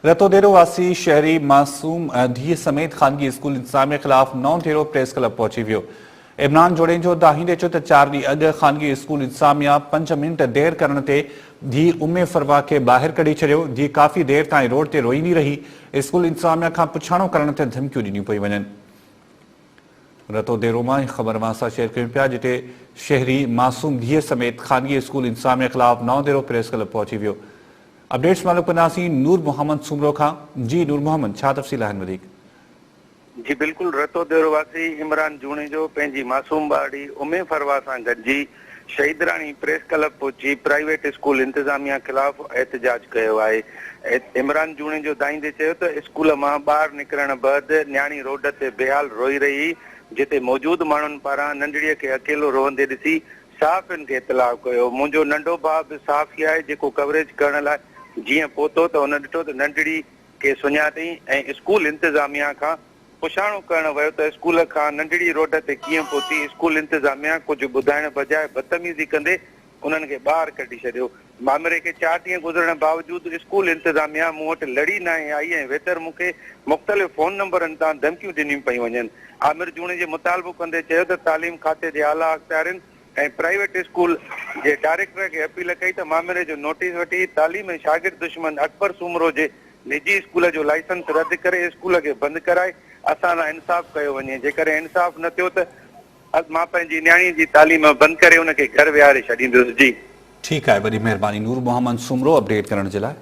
رتوديرو واسي شهري معصوم ڌيء سميت خانگي اسڪول انتظاميه خلاف نئون ديرو پريس ڪلب پهچي ويو. عمران جوڻيجو دانهيندي چيو ته چار ڏينهن اڳ خانگي اسڪول انتظاميه پنج منٽ دير ڪرڻ تي ڌيء ام فروا کي ٻاهر ڪڍي ڇڏيو، ڌيء ڪافي دير تائين روڊ تي روئيندي رهي، اسڪول انتظاميه کان پڇاڻو ڪرڻ تي ڌمڪيون ڏنيون پيون وڃن. رتوديرو مان هي خبر اوهان سان شيئر ڪيون پيا جتي شهري معصوم ڌيء سميت خانگي اسڪول انتظاميه خلاف نئون ديرو پريس ڪلب پهچي ويو. اپڊيٽس معلوم ڪنداسين نور محمد سومرو کان، جي نور محمد ڇا تفصيل آهن وڌيڪ. جي بلڪل رتوديرو واسي عمران جوڻيجو پنهنجي معصوم ٻارڙي امي فروا سان گڏجي شهيد راڻي پريس ڪلب پهچي پرائيويٽ اسڪول انتظاميا خلاف احتجاج ڪيو آهي. عمران جوڻيجو دانهيندي چيو ته اسڪول مان ٻاهر نڪرڻ بعد نياڻي روڊ تي بيحال روئي رهي هئي جتي موجود ماڻهن پاران ننڍڙي کي اڪيلو روئندي ڏسي صحافين کي اطلاع ڪيو منهنجو ننڍو ڀاء به صحافي آهي جيڪو ڪوريج ڪرڻ لاء جيئن پهتو ته هن ڏٺو ته ننڍڙي کي سڃاتئين ۽ اسڪول انتظاميا کان پڇاڻو ڪرڻ ويو ته اسڪول کان ننڍڙي روڊ تي ڪيئن پهتي، اسڪول انتظاميا ڪجهه ٻڌائڻ بجاء بدتميزي ڪندي انهن کي ٻاهر ڪڍي ڇڏيو. مامري کي چار ڏينهن گذرڻ باوجود اسڪول انتظاميا مون وٽ لڙي ناهي آئي ۽ ويتر مون کي مختلف فون نمبرن تان ڌمڪيون ڏنيون پيون وڃن. عامر جوڻيجي مطالبو ڪندي چيو ته تعليم کاتي جي اعليٰ اختيارين ۽ پرائيويٽ اسڪول جي ڊائريڪٽر کي اپيل ڪئي ته مامري جو نوٽيس وٺي تعليم ۽ شاگرد دشمن اڪبر سومرو جي نجي اسڪول جو لائسنس رد ڪري اسڪول کي بند ڪرائي اسان سان انصاف ڪيو وڃي جيڪڏهن انصاف نه ٿيو ته مان پنهنجي نياڻي جي تعليم بند ڪري ان کي گهر ويهاري ڇڏيندس جي. ٺيڪ آهي وڏي مهرباني نور محمد سومرو اپڊيٽ ڪرڻ جي لاء.